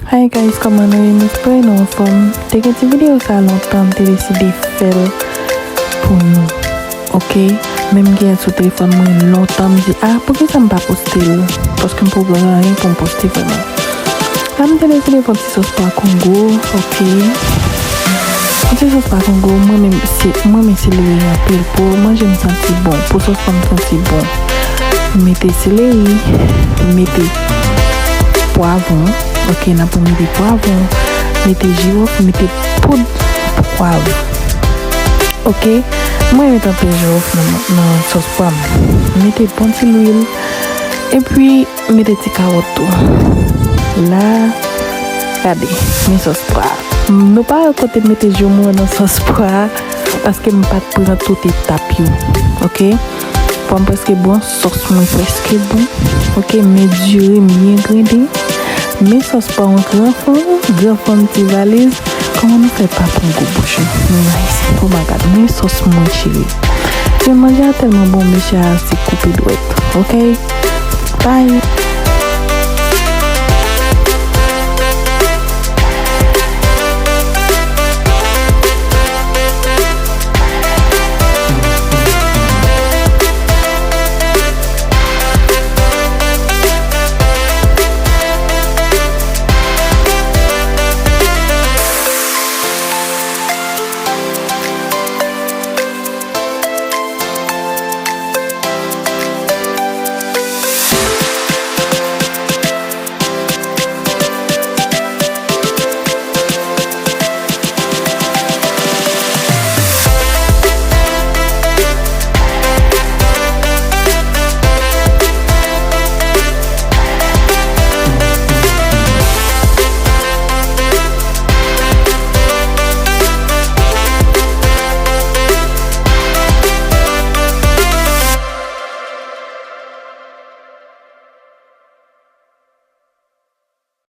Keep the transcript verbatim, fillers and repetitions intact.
Hi guys, kòman nou ye? M espere nou anfòm. Te gen ti videyo sa lontan, m te deside fè l pou nou. Ok? Men m gen l sou telefòn mwen lontan, m di, ah, poukisa m pa poste l? Paske m poko gen anyen pou m poste vrèman. La m te deside fè yon ti sòs pwa kongo, ok? Yon ti sòs pwa kongo, mwen menm se, mwen menm seleri anpil. Pou manje m santi bon, pou sòs pa m santi bon. M mete seleri, m mete pwavwon, ok, n ap mete pwavwon, mete jiwòf, mete poud pwav. Ok, mwen mete anpil jiwòf nan, nan sòs pwa m. Mete bon ti lwil, epi mete ti kawòt tou. La, gade, men sòs pwa. Nou pa wè kote m mete joumou an nan sòs pwa, paske m pa t pran tout etap yo. Ok? Pwa m prèske bon, sòs mwen prèske bon. Ok, men diri m byen griden. Men sòs pwa m gran fan, gran fan ti valiz. Kòman nou fè pa pran gwo bouch nou? Nou ayisyen. Oh my God, men sòs mwen cheri. Jan manje a tèlman bon, mesye a se koupe dwèt. Ok? Bye.